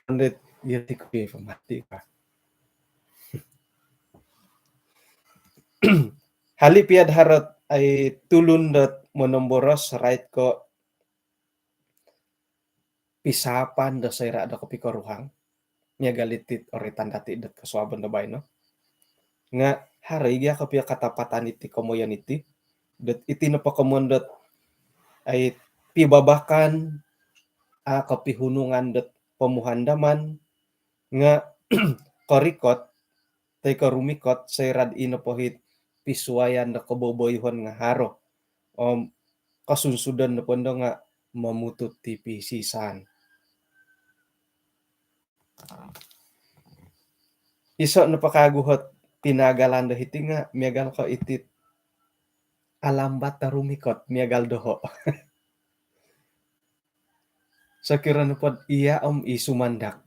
haro dit iyo ti kopio i pamati ka. Hali' pia'd haro't ai tulun dot monomboros rait ko' pisaapan do soira' do kopikoruhang. Miagal iti't oritan dati' dot kosuabon do baino. Nga' haro i' gia kopio katapatan iti komoyon iti. Dot iti nopo komoyon dot ai pibabakan, a' kopihunungan dot pomuhandaman, nga' korikot toi ko' rumikot soira'd ino po hit pisuayan do koboboyuhon nga' haro. Om kosunsudon nopo ndo nga' momutut i pisisaan. Iso' nopo kagu hot pinagalan do hiti nga' miagal ko' iti't alambat do rumikot miagal doho'. Sokiro nopod iya' om i sumandak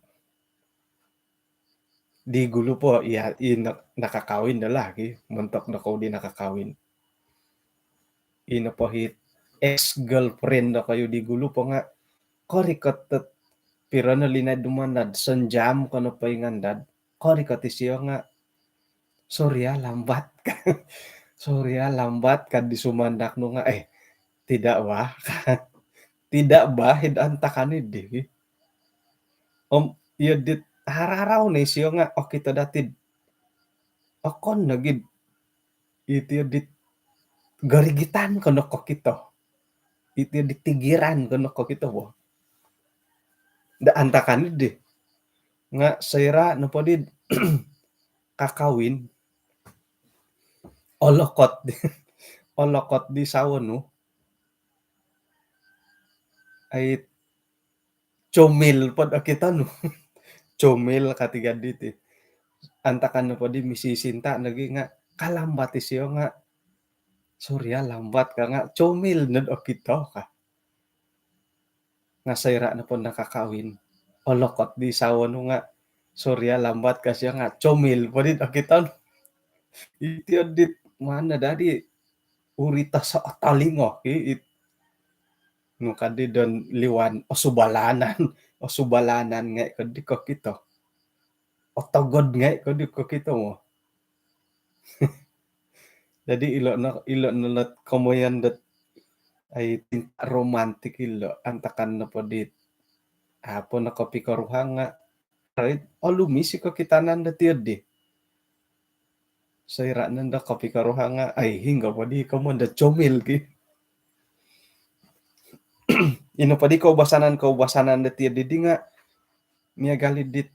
di gulu po, iya' i nak-, nakakawin do lah ki, montok dokou di nakakawin. Ino po hit ex girlfriend dokoyu di gulu po nga' korikot dot piro no linaid dumanad, sonjam ko nopo ingandad, korikot isio nga', "Sorry ah, lambat," ka. "Sorry ah, lambat," ka di sumandak nu nga', "Eh, tidak bah," ka. Tidak bah id antakan iddi. Om iyo dit harau-harau no isio nga' okito dati'd okon nogi'd iti iyo dit gorigitan ko no kokito. Iti iyo dit tigiran ko no kokito bo. Da antakan iddi. Nga' soira' nopo di kakawin, olokot di, olokot di sawo nu, ai comil pod okito nu. Comil katiga diti. Antakan nopo di misisinta nogi nga' kalambat isio nga', "Sorry ah, lambat," ka nga' comil nod okito ka. Nga' soira' nopo nakakawin, olokot di sawo nu nga', "Sorry ah, lambat," ka sio nga' comil po dit okito nu. Iti iyo dit mana dadi urita sa atalingo i it nu kadi don liwan, osubalanan, osubalanan ngai' kodi kokito. Otogod ngai' kodi kokito mo. Jadi ilo' no, ilo' no lot komoyon dot ai cinta romantik ilo' antakan nopo dit apo no kopikoruhang nga' olumis i kokitanan dot iyo di. Soira' nondo kopikoruhang nga', ai, hinggo podi komoyon do comil ki. Ino podi koubasanan-koubasanan do tiyo didi nga' miagal i dit,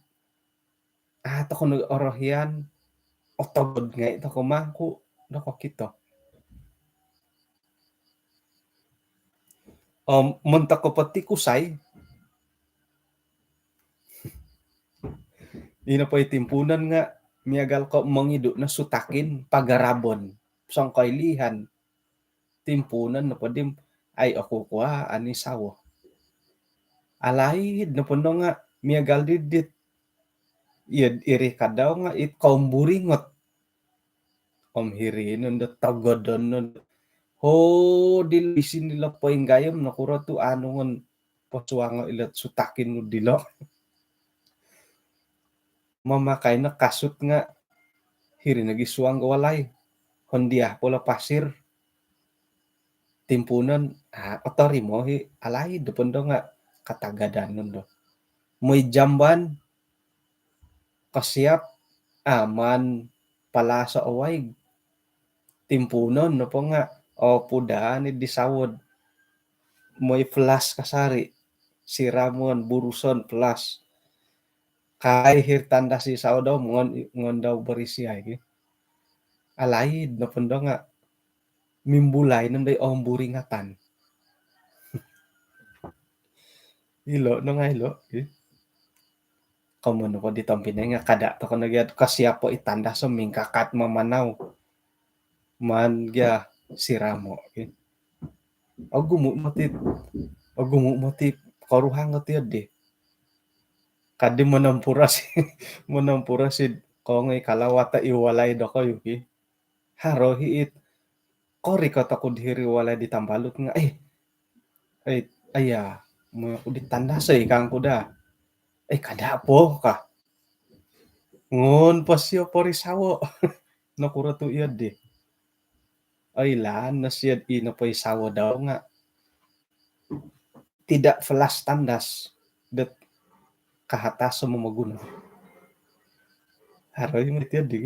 ah, toko no orohian, otogod ngai' toko mangku' do kokito. Om, montok ko poti kusai, ino po i timpuunon nga' miagal ko mongidu' no sutakin, pagarabon, songkoilihan. Timpuunon nopo di, ai, oku kuo ani sawo. Alaid nopo ndo nga' miagal didit. Iyo, iri kadau nga' it koumburingot. Om hiri nondo togodon nondo. Ho, dilo isin dilo poinggayom, nokuro tu anu ngon posuango' ilo sutakin nu dilo. Mamakai no kasut nga' hiri nogi suang do walai. Hondia polo pasir. Timpuunon, ah, otorimo hi alaid nopo ndo nga' katagadan nondo. Moi jamban, kosiap, aman palaso' o waig. Timpuunon nopo nga', o, pudan i di sawod. Moi flash kasari', siramon, buruson, flash. Kai hiri tandas i sawo dau, ngon, ngon dau barisi ai ki. Alaid nopo ndo nga' mimbulai nondo i omburingatan. Ilo no ngai' ilo ki. Komoyon nopo di tompinai nga' kada' toko nogi ad kosiapo i tandas o mingkakat mamanau. Maan gia siramo' ki. Ogumu' moti, ogumu' moti koruhang o tiyo di. Kadi monompuros, monompuros id kongoi kalawat i walai dokoyu ki. Haro hi it korikot oku di hiri walai di tambalut nga', eh, eh, aya, moi oku di tandas oi kangku daa. Eh, kada' po ka. Ngon po sio pori sawo. Nokuro tu iyo di. Oilaan no sio ino po i sawo dau nga' tidak flash tandas dot kahatas o momoguno. Haro i moti iyo di.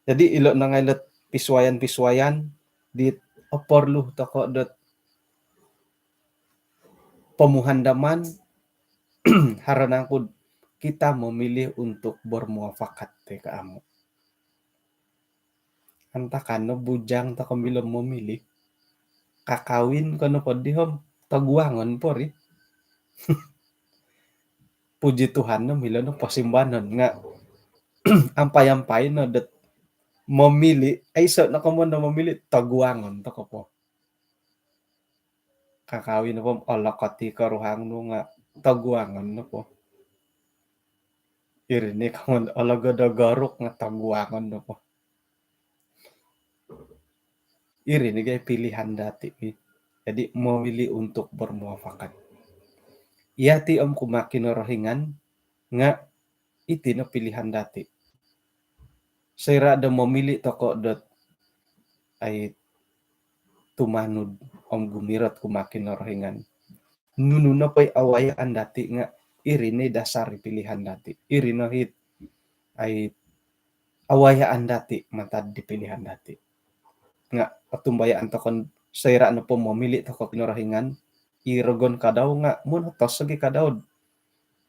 Jadi ilo no ngai' ilo pisuayan-pisuayan di oporlu toko dot pomuhandaman, haro nangku dot kita memilih untuk bermuafakat toi ko amu'. Antakan no bujang toko milo momili'. Kakawin ko nopo di om toguangon po ri. Puji Tuhan no milo no posimbanon nga' ampai-ampai no dot momili', aiso' no komoyon do momili', toguangon toko po. Kakawin nopo om olokot i koruhang nu nga' toguangon nopo. Iri ni komoyon ologod o goruk nga' toguangon nopo. Iri ni gai' pilihan dati' ki. Jadi memilih untuk bermuafakat. Iyati' om kumaa Kinorohingan nga' iti no pilihan dati'. Soira' do momili' toko dot ai tumanud om gumirot kumaa Kinorohingan, nunu nopo i awayaan dati' nga' iri ni dasar i pilihan dati'. Iri no hi ai awayaan dati' mantad di pilihan dati'. Nga' otumbayaan toko soira' nopo momili' toko Kinorohingan, i rogon kadau nga' monotos ogi kadau dot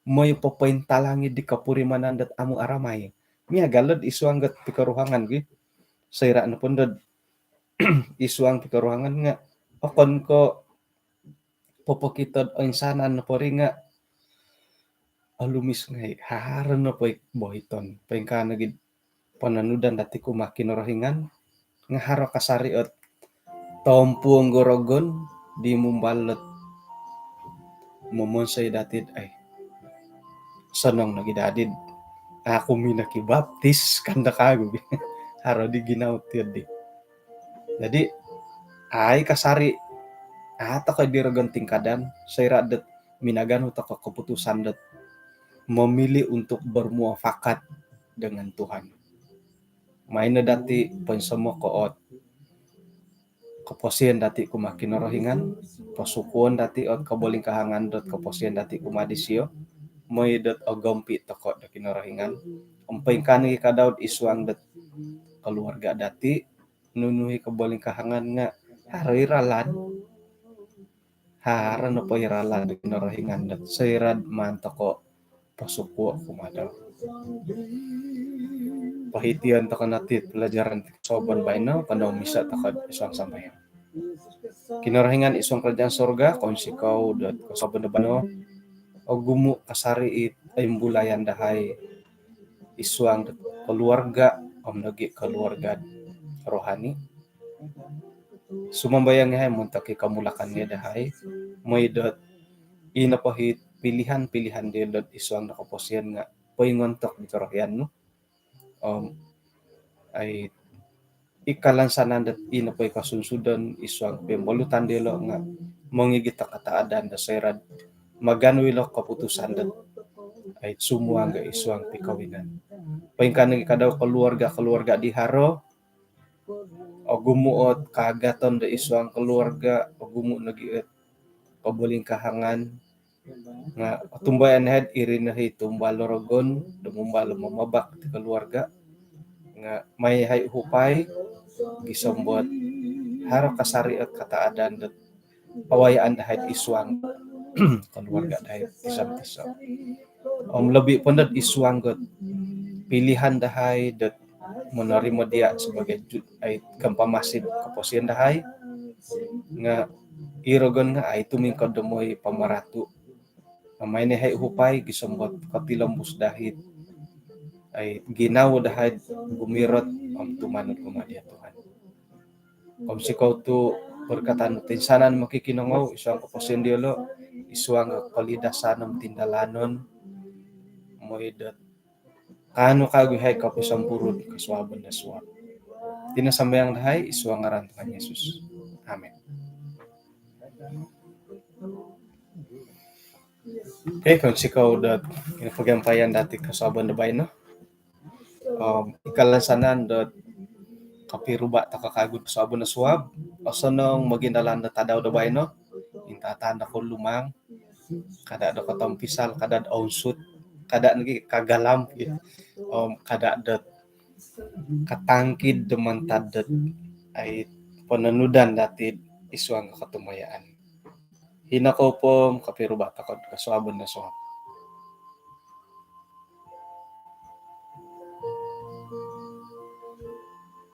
moi popointalang i di kopurimanan dot amu' aramai. Miagal dot isuang dot pikoruhangan ki. Soira' nopo ndo dot isuang pikoruhangan nga' okon ko' popokito dot oinsanan nopo ri nga' olumis ngai', haro nopo i bohiton. Poingkaa nogi dot pononudan dati' kumaa Kinorohingan nga' haro kasari' ot tompuong do rogon di mumbal dot momonsoi dati' dot ai, sonong nogi dadi dot aku minokibaptis kan do kagu. Haro di ginawo tiyo di. Jadi ai kasari' a' toko di rogon tingkadan soira' dot minaganu toko keputusan dot memilih untuk bermuafakat dengan Tuhan. Maan no dati' poinsomok ot koposion dati' kumaa Kinorohingan, posukuon dati' ot kobolingkahangan dot koposion dati' kumaa disio, moi dot ogompi' toko' do Kinorohingan. Om poingkaa nogi kadau dot isuang dot keluarga dati, nunu i kobolingkahangan nga haro i ralan. Haro nopo i ralan do Kinorohingan dot soira maan tokou posukuo kumaa dau. Pohition tokou no iti pelajaran kosuabon baino, kanou misa tokou id suang sambayang. Kinorohingan id suang kerajaan sorga, kounsikou dot kosuabon do baino, ogumu kasari it imbulayan dahai id suang dot keluarga om nogi keluarga rohani. Sumambayang yahai montok i komulakan ngai dahai, mooi dot i nopo it pilihan-pilihan diolo id suang do koposion nga poingontok di korohian nu. Om, ai, i kalansanan dot i nopo i kosunsudon id suang piombolutan diolo nga mongigit do kataadan do soira maganu ilo keputusan dot, ai, sumuang id suang pikawinan. Poingkaa nogi kadau keluarga-keluarga di haro, ogumu ot kaagaton do id suang keluarga, ogumu nogi ot kobolingkahangan, nga otumbayaan yahai iri no i tumbal do rogon do mumbal mamabak di keluarga, nga mai yahai uhupai gisom dot haro kasari ot kataadan dot awayaan dahai id suang keluarga dahai tiso-tiso. Om lobi po dot id suang dot pilihan dahai dot menerima dia sebagai ju-, ai, gampamasi koposion dahai, nga i rogon nga, ai, tumingkod do mooi pamaratu. Mai no yahai uhupai gisom dot kotilombus dahai, ai, ginawo dahai gumirot om tumanud kumaa dia Tuhan. Kounsikou tu berkatan toinsanan mokikinongou id suang koposion diolo, id suang kolidasan om tindalanon, mooi dot kaanu kagu yahai kopisompurut kosuabon do suab. Iti no sambayang dahai id suang ngaran Tuhan Yesus. Amin. Okey, kounsikou dot ino pogiampayan dati kosuabon do baino. Om i kalansanan dot kopiruba tokou kagu kosuabon do suab, osonong mogindalan do tadau do baino, intaatan do kolumaang, kada do kotompisal, kada do ounsut, kada nogi kagalam, om kada do katangkid do mantad dot, ai, pononudan dati id suang kotumbayaan. Hino kou po om kopiruba tokou kosuabon do suab.